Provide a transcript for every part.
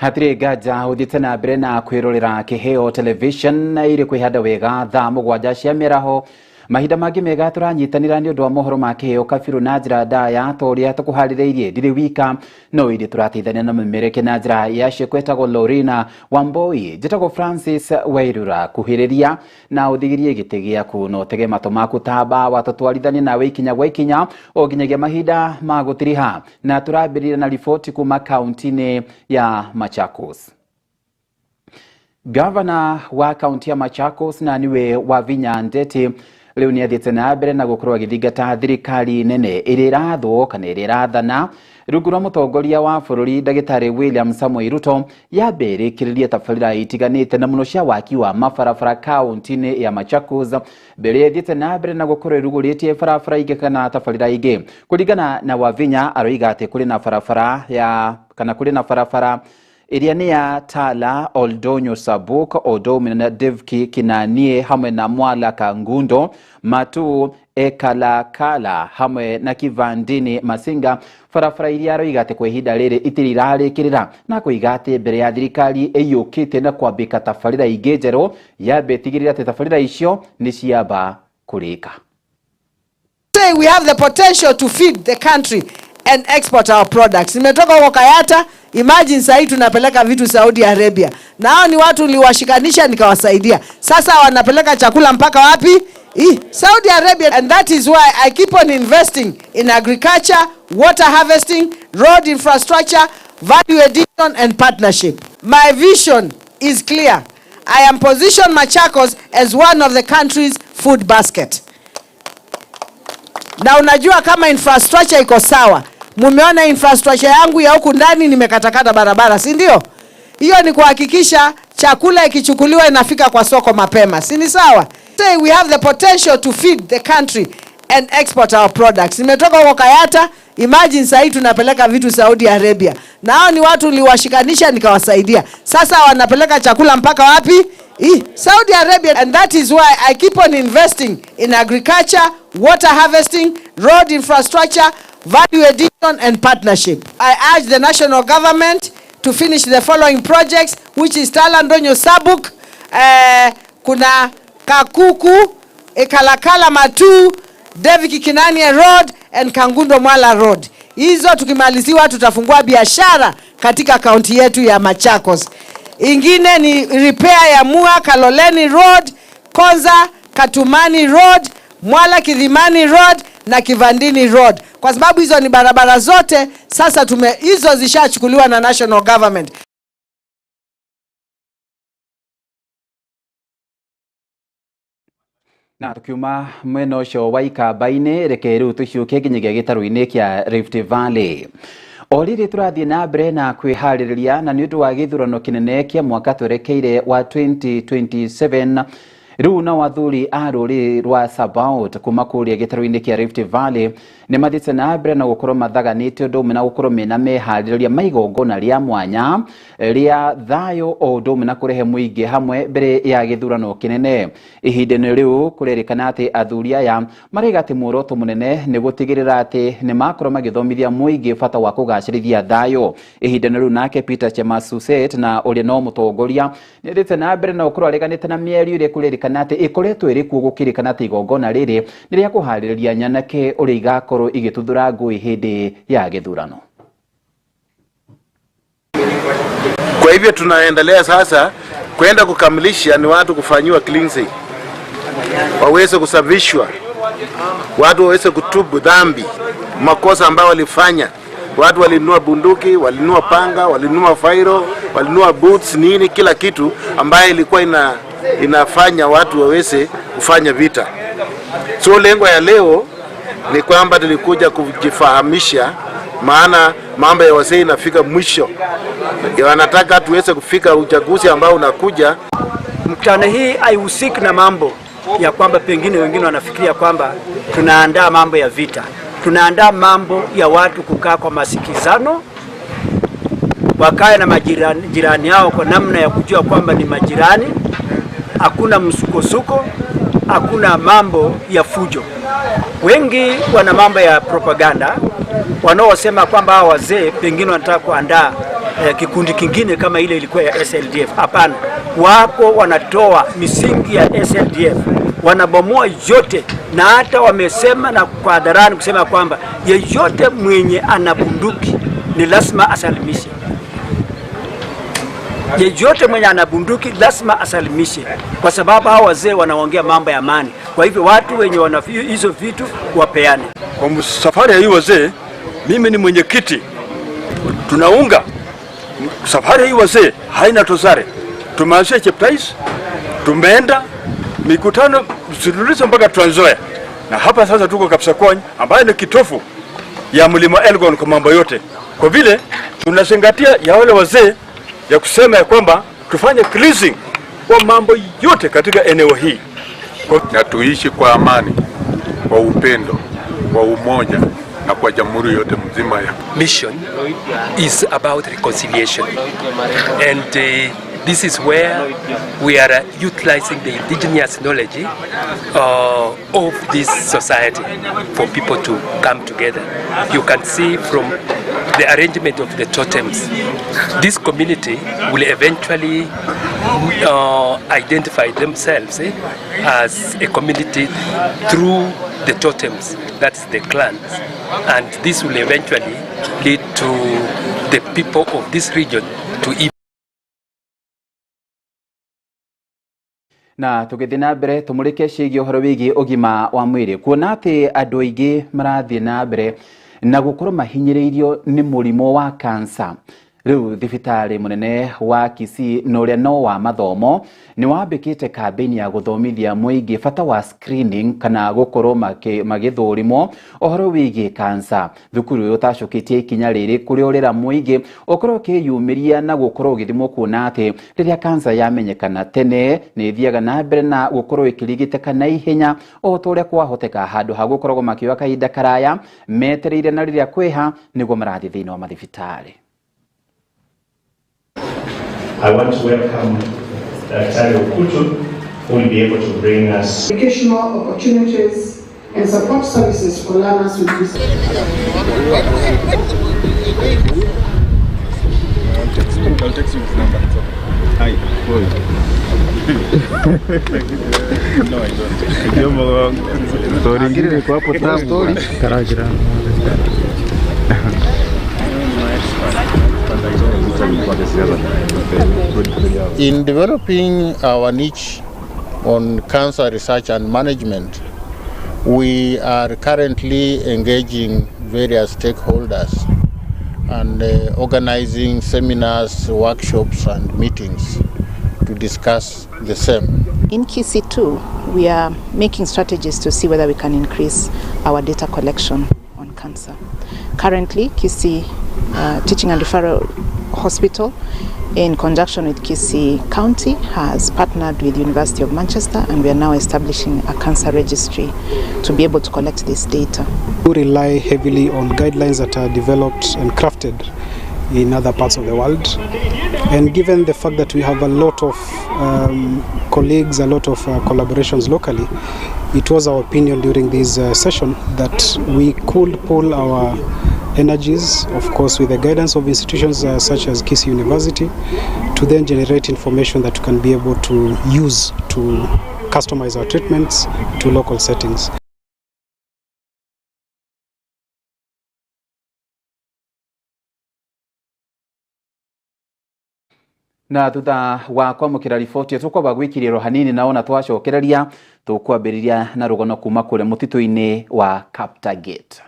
Hatirĩ nganja ũthiĩte na mbere na kwĩrorera Kĩheo Television na irĩ kwĩhanda wega thaa 7 cia mĩaraho. Mahinda mangĩ mega tũranyitanĩra nĩ ũndũ wa mohoro ma Kĩheo kabirũ na njĩra ndaya ta ũrĩa tũkũharĩrĩirie. Ndirĩ wika no irĩ tũrateithania na mũmereke na njĩra ya ciĩko etagwo Lorena Wamboi. Njĩtagwo Francis Wairura. Kuhĩrĩria na ũthigirie gĩtĩ gĩaku na ũtege matũ maku ta mbawa tũtwarithanie nawe ikinya gwa ikinya o nginyagia mahinda ma gũtiriha. Na tũrambĩrĩria na riboti kuma kaunti-inĩ ya Machakos. Gavana wa kaunti ya Machakos na niwe Wavinya Ndeti rĩu nĩ athiĩte na mbere na gũkorwo agĩthingata thirikari nene ĩrĩa ĩrathwo kana ĩrĩa ĩrathana rungu rwa mũtongoria wa bũrũri ndagĩtarĩ William Samoei Ruto yambe ĩrĩkĩrĩrie tabarĩra itiganĩte na mũno cia waki wa mabarabara kaunti-inĩ ya Machakos mbere ĩthiĩte na mbere na gũkorwo ĩrugũrĩtie barabara ingĩ kana tabarĩra ingĩ. Kũringana na Wavinya aroiga atĩ kũrĩ na barabara ya kana kũrĩ na barabara ĩrĩa nĩ ya Tala, Oldonyo Sabuk, Odomi na Devki Kinanie hamwe na Mwala Kangundo, Matu Ekalakala hamwe na Kivandini Masinga, barabara iria aroiga atĩ kwa ihinda rĩrĩ itirĩ irarĩkĩrĩra na kũiga atĩ mbere ya thirikari ĩiyũkĩte na kwambĩka tabarĩra ingĩ njerũ yambe ĩtigĩrĩre atĩ tabarĩra icio nĩ ciamba kũrĩka. Say we have the potential to feed the country and export our products. Nimetoka huko Kayata, imagine sasa tunapeleka vitu Saudi Arabia. Na hao ni watu niliwashikanisha nikawasaidia. Sasa wanapeleka chakula mpaka wapi? Saudi Arabia. And that is why I keep on investing in agriculture, water harvesting, road infrastructure, value addition and partnership. My vision is clear. I am positioned Machakos as one of the country's food basket. Na unajua kama infrastructure iko sawa. Mumeona infrastructure yangu ya huku ndani nimekatakata barabara, si ndio? Hiyo ni kuhakikisha chakula ikichukuliwa inafika kwa soko mapema, si ni sawa? Say we have the potential to feed the country and export our products. Nimetoka huko Kayata, imagine sasa tunapeleka vitu Saudi Arabia. Na hao ni watu niliwashikanisha nikawasaidia. Sasa wanapeleka chakula mpaka wapi? Saudi Arabia. And that is why I keep on investing in agriculture, water harvesting, road infrastructure, value addition and partnership. I urge the national government to finish the following projects, which is Tala Ndonyo Sabuk, kuna Kakuku, Ekalakala Matu, Deviki Kinanie Road and Kangundo Mwala Road. Hizo tukimaliziwa tutafungua biashara katika kaunti yetu ya Machakos. Ingine ni repair ya Mua Kaloleni Road, Konza Katumani Road, Mwala Kidhimani Road na Kivandini Road. Kwa sababu hizo ni barabara zote sasa hizo zishachukuliwa na national government. Na tukiuma mwena ũcio wa Ikamba-inĩ, reke rĩu tũciũke nginyagia gĩtarũ-inĩ kĩa Rift Valley. O rĩrĩ tũrathiĩ na mbere na kwĩharĩrĩria na nĩ ũndũ wa gĩthurano kĩnene kĩa mwaka twerekeire wa 2027, rĩu nao athuri a rũrĩrĩ rwa Sabaot kuma kũrĩa gĩtarũ-inĩ kĩa Rift Valley nĩ mathiĩte na mbere na gũkorwo mathaganĩte ũndũ ũmwe na gũkorwo mena meharĩrĩria ma igongona rĩa mwanya rĩa thayũ o ũndũ ũmwe na kũrehe mũingĩ hamwe mbere ya gĩthurano kĩnene. Ihinda-inĩ rĩu kũrerĩkana atĩ athuri aya maraiga atĩ muoroto mũnene nĩ gũtigĩrĩra atĩ nĩ makorwo magĩthomithia mũingĩ bata wa kũgacĩrithia thayũ. Ihinda-inĩ rĩu nake Peter Chemasuset na ũrĩa no mũtongoria nĩ athiĩte na mbere na gũkorwo areganĩte na mĩario ĩrĩa kũrerĩkana atĩ ĩkoretwo ĩrĩ kuo gũkĩrĩkana atĩ igongona rĩrĩ nĩ rĩa kũharĩrĩria nyanake ũrĩa igakorwo igĩtuthũra ngũĩ hĩndĩ ya gĩthurano. Kwa hivyo tunaendelea sasa kwenda kukamilisha ni watu kufanyiwa cleansing, waweze kusafishwa, watu waweze kutubu dhambi, makosa ambayo walifanya. Watu walinunua bunduki, walinunua panga, walinunua fairo, walinunua boots, nini kila kitu ambayo ilikuwa inafanya watu waweze kufanya vita. So lengo ya leo ni kwamba tulikuja kujifahamisha, maana mambo ya wazee inafika mwisho. Wanataka tuweze kufika uchaguzi ambao unakuja. Mkutano hii haihusiki na mambo ya kwamba pengine wengine wanafikiria kwamba tunaandaa mambo ya vita. Tunaandaa mambo ya watu kukaa kwa masikizano, wakae na jirani yao kwa namna ya kujua kwamba ni majirani. Hakuna msukosuko, hakuna mambo ya fujo. Wengi wana mambo ya propaganda wanaosema kwamba hawa wazee pengine wanataka kuandaa kikundi kingine kama ile ilikuwa ya SLDF. Hapana, wako wanatoa misingi ya SLDF, wanabomoa yote, na hata wamesema na kwa hadharani kusema kwamba yeyote mwenye ana bunduki ni lazima asalimishe. Yeyote mwenye ana bunduki lazima asalimishe, kwa sababu hao wazee wanaongea mambo ya amani. Kwa hivyo watu wenye wana hizo vitu wapeane. Kwa safari ya hii wazee, mimi ni mwenyekiti, tunaunga safari hii wazee, haina tosare. Tumeanzia Cheptais, tumeenda mikutano mfululizo mpaka Trans Nzoia, na hapa sasa tuko Kapsokwony ambayo ni kitofu ya mlima Elgon kwa mambo yote, kwa vile tunazingatia ya wale wazee ya kusema ya kwamba tufanye cleansing kwa mambo yote katika eneo hii na tuishi kwa amani, kwa upendo, kwa umoja na kwa jamhuri yote mzima ya mission is about reconciliation, and this is where we are utilizing the indigenous knowledge of this society for people to come together. You can see from the arrangement of the totems, this community will eventually identify themselves as a community through the totems, that's the clans, and this will eventually lead to the people of this region to Na tũgĩthiĩ na mbere tũmũrĩke ciĩgiĩ ũhoro wĩgiĩ ũgima wa mwĩrĩ, kuona atĩ andũ aingĩ marathiĩ na mbere na gũkorwo mahinyĩrĩirio nĩ mũrimũ wa kansa. Rĩu thibitarĩ mũnene wa Kisii na ũrĩa no wa mathomo nĩ wambĩkĩte kambĩini ya gũthomithia mũingĩ bata wa screening kana gũkorwo magĩthũrimwo ũhoro wĩgiĩ kansa. Thukuru ũyũ ũtacũkĩtie ikinya rĩrĩ kũrĩa ũrera mũingĩ ũkorwo ũkĩyumĩria na gũkorwo ũgĩthimwo, kuona atĩ rĩrĩa kansa yamenyekana tene nĩ ĩthiaga na mbere na gũkorwo ĩkĩrigitĩka na ihenya o ta ũrĩa kwahoteka, handũ ha gũkoragwo makĩoya kahinda karaya metereire na rĩrĩa kwĩha nĩguo marathiĩ thĩinĩ wa mathibitarĩ. I want to welcome Dr. Okutu, who will be able to bring us educational opportunities and support services for learners with disabilities. I'll text you his number. Hi, boy. No, I don't. Story ingine iko hapo tamu. In developing our niche on cancer research and management, we are currently engaging various stakeholders and organizing seminars, workshops and meetings to discuss the same. In Kisii too, we are making strategies to see whether we can increase our data collection on cancer. Currently, Kisii Teaching and Referral Hospital, in conjunction with Kisii County, has partnered with University of Manchester, and we are now establishing a cancer registry to be able to collect this data. We rely heavily on guidelines that are developed and crafted in other parts of the world, and given the fact that we have a lot of colleagues, a lot of collaborations locally, it was our opinion during this session that we could pull our energies, of course with the guidance of institutions such as Kisii University, to then generate information that we can be able to use to customize our treatments to local settings. Na thutha wa kwamũkĩra riboti tũkwamba gwĩkĩrĩrwo hanini naona twacokereria tũkwambĩrĩria na rũgano kuma kũrĩa mũtitũ-inĩ wa Kaptagat.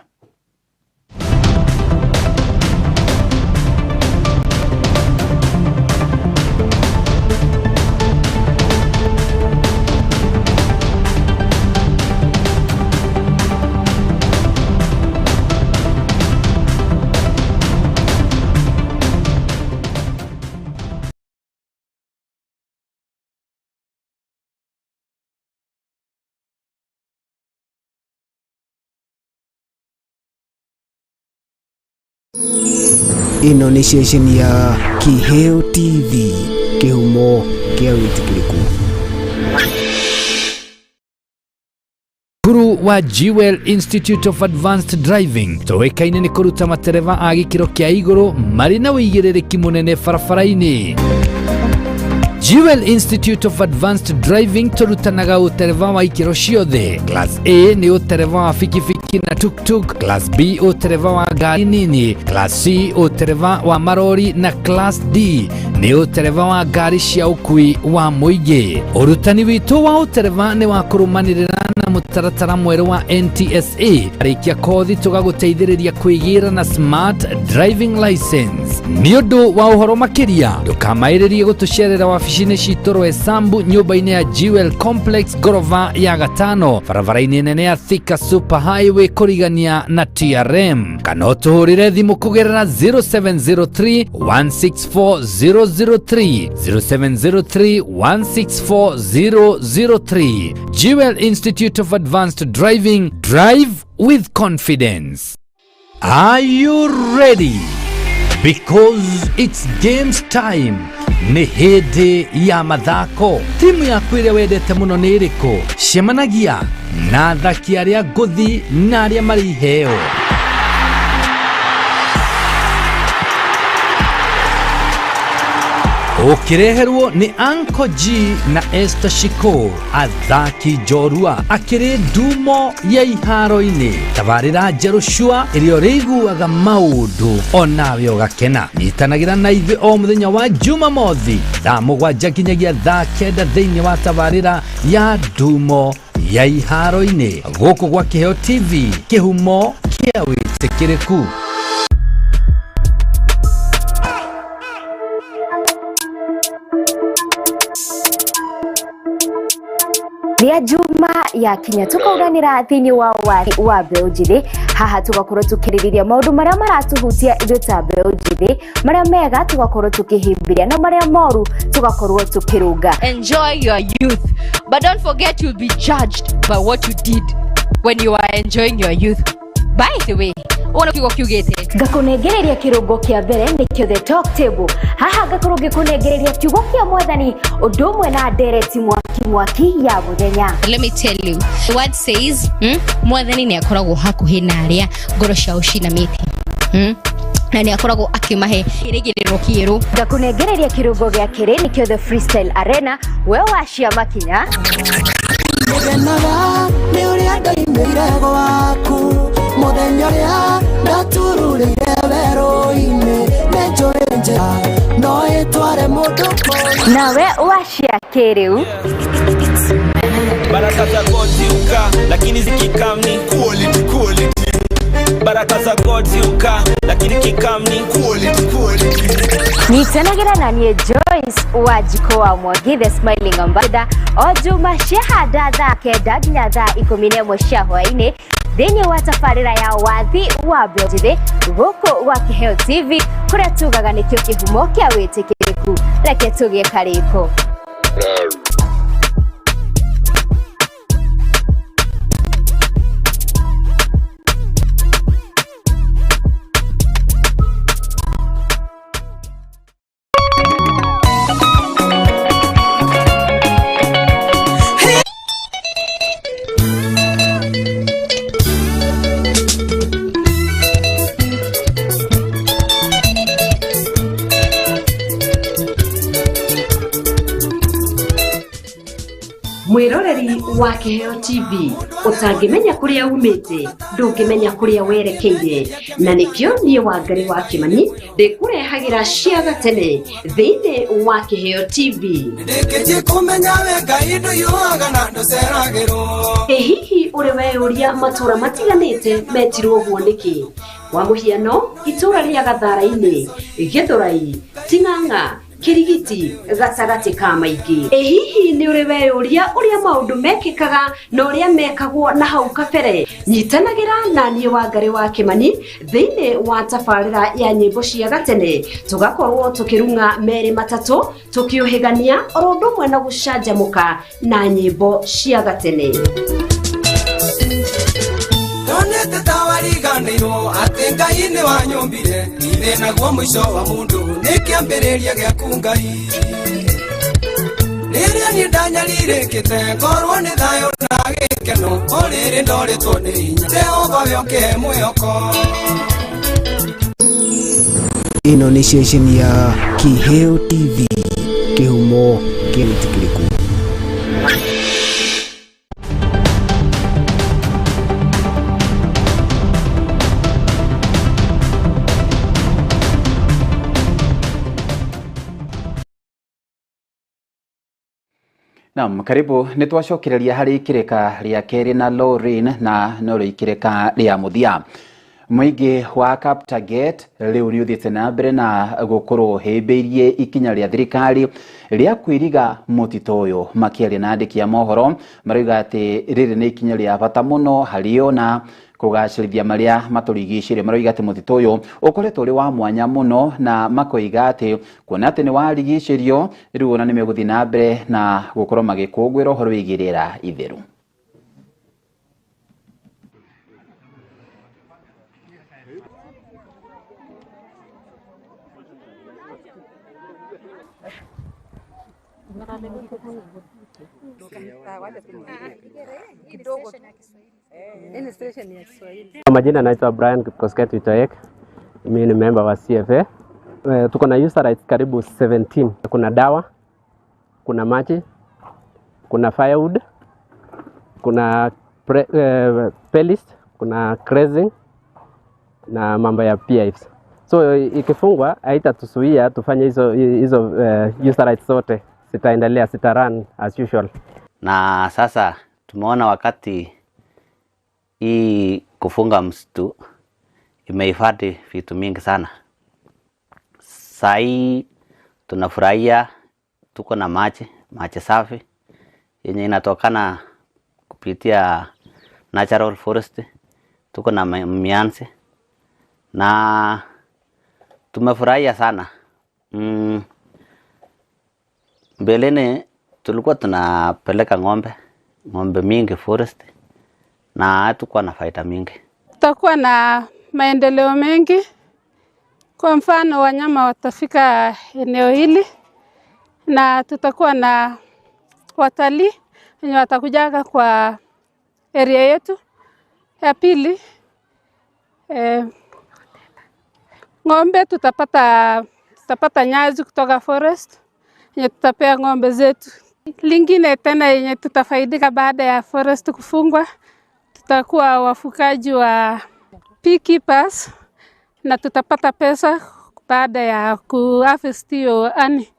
Ĩno nĩ ceceni ya Kiheo TV, kĩhumo kĩa wĩtĩkĩrĩku. Cukuru Wa Jewel Institute of Advanced Driving tũĩkaine nĩ kũruta matereba a gĩkĩro kĩa igũrũ marĩ na ũigĩrĩrĩki mũnene barabara-inĩ. Jewel Institute of Advanced Driving tũrutanaga ũtereba wa ikĩro ciothe. Class A nĩ ũtereba wa bikibiki na tuktuk, Class B ũtereba wa ngari nini, Class C ũtereba wa marori na Class D nĩ ũtereba wa ngari cia ũkui wa mũingĩ. Ũrutani witũ wa ũtereba nĩ wa kũrũmanĩrĩra na mũtaratara mwerũ wa NTSA. Arĩkia kothi tũgagũteithĩrĩria kwĩgĩra na smart driving license. Nĩ ũndũ wa ũhoro makĩria ndũkamaĩrĩrie gũtũcerera wabici-inĩ citũ Roysambu nyũmba-inĩ ya Jewel Complex ngorova ya gatano barabara-inĩ nene ya Thika Super Highway kũrigania na TRM, kana ũtũhũrĩre thimũ kũgerera 0703 164 003, 0703 164 003. Jewel Institute of Advanced Driving, drive with confidence. Are you ready? Because it's games time. Nĩ hĩndĩ ya mathako. Timu yaku ĩrĩa wendete mũno nĩ ĩrĩkũ? Cemanagia na athaki arĩa ngũthi na arĩa marĩ iheo. Ũkĩreherwo nĩ Anko G na Esther Shiko, athaki njorua akĩrĩ ndumo ya iharo-inĩ. Tabarĩra njerũ cua ĩrĩa ũrĩiguaga maũndũ onawe ũgakena. Nyitanagĩra na ithuĩ o mũthenya wa Jumamothi thaa 7 nginyagia thaa 9 thĩinĩ wa tabarĩra ya ndumo ya iharo-inĩ gũkũ gwa Kĩheo TV, kĩhumo kĩa wĩtĩkĩrĩku. Rĩa juma ya kinya tukauranĩra thĩinĩ wa wathi wa mbeũ njĩthĩ. Haha tugakorwo tukĩrĩrĩria maũndũ marĩa maratuhutia ithuĩ ta mbeũ njĩthĩ, marĩa mega tugakorwo tukĩhĩmbĩria na marĩa moru tugakorwo tukĩrũnga. Enjoy your youth, but don't forget you'll be judged by what you did when you are enjoying your youth. By the way, ũguo kiugo kiugĩte. Ngakũnengereria kĩrũngo kĩa mbere nĩkĩo The Talk Table. Haha ngakorwo ngĩkũnengereria kiugo kĩa mwathani ũndũ ũmwe na ndereti mwaki mwaki ya mũthenya. Let me tell you, the word says, mwathani nĩ akoragwo hakuhĩ na arĩa ngoro ciao cinamĩte, na nĩ akoragwo akĩmahe kĩrĩgĩrĩro kĩerũ. Ngakũnengereria kĩrũngo gĩa kerĩ nĩkĩo The Freestyle Arena, we wacia makinya. Ngenaga nĩ ũrĩa ndoimĩire gwaku mũthenya ũrĩa ndatururĩire werũ-inĩ, nĩ njũĩ njĩra no ĩtware mũndũ kũu. Nawe wacia kĩrĩu. Baraka za God ziuka, lakini zikikam ni quality, quality. Baraka za God ziuka, lakini kikam ni quality, quality. Nyitanagĩra na niĩ Joyce Wanjikũ wa Mwangi, the smiling ambassador, o juma ciahanda thaa 9 nginya thaa 11 cia hwaĩ-inĩ thĩinĩ wa tabarĩra ya wathi wa mbeũ njĩthĩ gũkũ gwa Kĩheo TV, kũrĩa tugaga nĩkĩo kĩhumo kĩa wĩtĩkĩrĩku. Reke tũgĩe karĩko. Mwiroreri wa Kĩheo TV, ũtangĩmenya kũrĩa umĩte ndũngĩmenya kũrĩa werekeire, na nĩkĩo niĩ Wangari wa Kĩmani ndĩkũrehagĩra cia gatene thĩinĩ wa Kĩheo TV. Ndĩkĩtie kũmenya we Ngai ndũiyũaga na ndũceragĩrwo. Ĩ hihi ũrĩ weyũria matũra matiganĩte metirwo ũguo nĩkĩ? Kwa mũhiano, itũra rĩa Gathara-inĩ, Gĩthũrai, Ting'ang'a, Kirigiti gatagatĩ ka maingĩ. Ĩ hihi nĩ ũrĩ weyũria ũrĩa maũndũ mekĩkaga na ũrĩa mekagwo na hau kabere? Nyitanagĩra na niĩ Wangari wa Kĩmani thĩinĩ wa tabarĩra ya nyĩmbo cia gatene, tũgakorwo tũkĩrung'a merĩ matatũ tũkĩũhĩgania oro ũndũ ũmwe na gũcanjamũka na nyĩmbo cia gatene. Ndonete ta wariganĩirwo atĩ Ngai nĩ wanyũmbire, ithĩ naguo mũico wa mũndũ nĩ kĩambĩrĩria gĩaku Ngai. Rĩrĩa niĩ ndanyariirĩkĩte ngorwo nĩ thayũ na gĩkeno o rĩrĩ ndorĩtwo nĩ hinya Jehova we ũkĩhe mwĩhoko. Ĩno nĩ ceceni ya Kiheo TV, kĩhumo kĩa wĩtĩkĩrĩku. Naam, karibu nĩ twacokereria harĩ ikĩrĩka rĩa kerĩ na Lauren na norĩo ikĩrĩka rĩa mũthia. Mũingĩ wa Kaptagat rĩu nĩ ũthiĩte na mbere na gũkorwo hĩmbĩirie ikinya rĩa thirikari rĩa kwĩriga mũtitũ ũyũ. Makĩaria na andĩki a mohoro maroiga atĩ rĩrĩ nĩ ikinya rĩa bata mũno harĩ o na kũgacĩrithia marĩa matũrigicĩirie. Maroiga atĩ mũtitũ ũyũ ũkoretwo ũrĩ wa mwanya mũno na makoiga atĩ kuona atĩ nĩ warigicĩrio rĩu ona nĩ megũthiĩ na mbere na gũkorwo magĩkũngũĩra ũhoro wĩgiĩ rĩera itheru. Kwa majina naitwa Brian Kipkosket Witoek. Mimi ni member wa CFA. Tuko na user rights karibu 17. Kuna dawa, kuna maji, kuna firewood, kuna pellets, kuna grazing na mambo ya PIFs. So ikifungwa haitatuzuia tufanye hizo user rights zote, zitaendelea, zita run as usual. Na sasa tumeona wakati hii kufunga msitu imehifadhi vitu mingi sana. Saa hii tunafurahia tuko na maji, maji safi yenye inatokana kupitia natural forest. Tuko na mianzi na tumefurahia sana. Mbeleni tulikuwa tunapeleka ng'ombe mingi forest na hatukuwa na faida mingi. Tutakuwa na maendeleo mengi. Kwa mfano wanyama watafika eneo hili na tutakuwa na watalii wenye watakujaga kwa area yetu. Ya pili, ng'ombe tutapata nyazi kutoka forest yenye tutapea ng'ombe zetu. Lingine tena yenye tutafaidika baada ya forest kufungwa, tutakuwa wafugaji wa beekeepers na tutapata pesa baada ya kuharvest hiyo honey.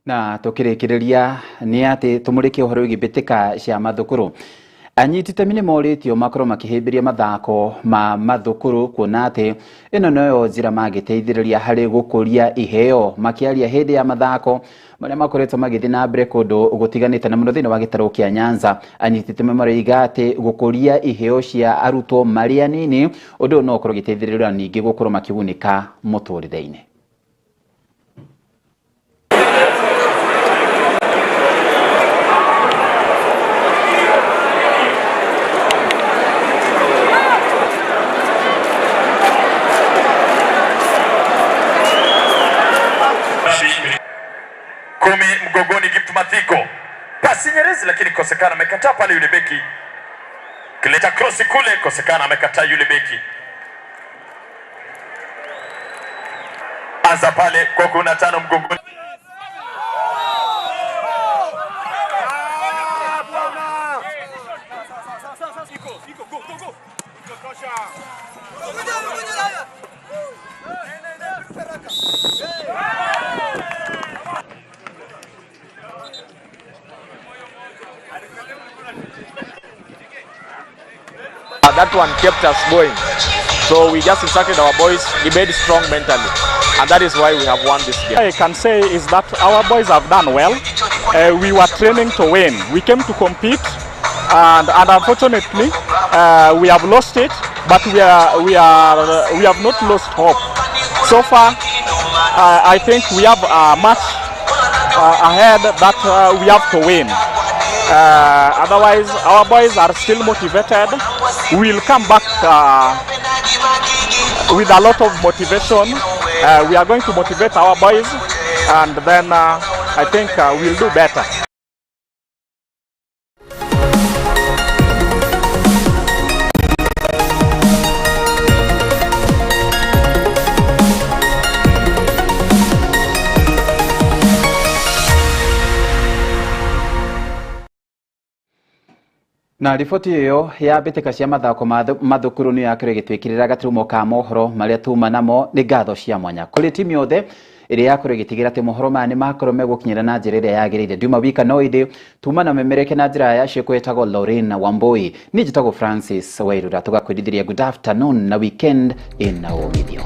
Na tukirikireria ni ati tumurike uhoro wigie mbitika cia mathukuru. Anyiti itemi nĩ morĩtio makorwo makĩhĩmbĩria mathako ma mathukuru kuona atĩ ĩno noyo njĩra mangĩteithĩrĩria harĩ gũkũria iheo. Makĩaria hĩndĩ ya mathako marĩa makoretwo magĩthiĩ na mbere kũndũ gũtiganĩte na mũno thĩinĩ wa gĩtarũ kĩa Nyanza, anyiti itemi maroiga atĩ gũkũria iheo cia arutwo marĩ anini ũndũ ũyũ no ũkorwo ũgĩteithĩrĩria ningĩ gũkorwo makĩgunĩka mũtũrĩre-inĩ. Kumi mgongoni Gift Matiko, pasi nyerezi lakini kosekana, amekataa pale yule beki. Kileta cross kule, kosekana, amekataa yule beki. Anza pale kwa 15 mgongoni. That one kept us going. So we just instructed our boys, be strong mentally. And that is why we have won this game. I can say is that our boys have done well. We were training to win. We came to compete, and unfortunately, we have lost it. But we have not lost hope. So far, I think we have a match ahead that we have to win. Otherwise, our boys are still motivated. We will come back with a lot of motivation. We are going to motivate our boys, and then I think we'll do better. Na riboti iyo ya mbĩtĩka cia mathako ma thukuru nĩyo yakorwo ĩgĩtwĩkĩrĩra gaturumo ka mohoro marĩa tuma namo. Nĩ ngatho cia mwanya kũrĩ timu yothe ĩrĩa yakorwo ĩgĩtigĩra atĩ mohoro maya nĩ makorwo megũkinyĩra na njĩra ĩrĩa yagĩrĩire. Ndiuma wika no ĩndĩ tuma na memereke na njĩra ya ciĩko ĩtagwo Lorraine Wambui. Niĩ njĩtagwo Francis Wairura, tũgakwendithĩria good afternoon na weekend ĩna umithio.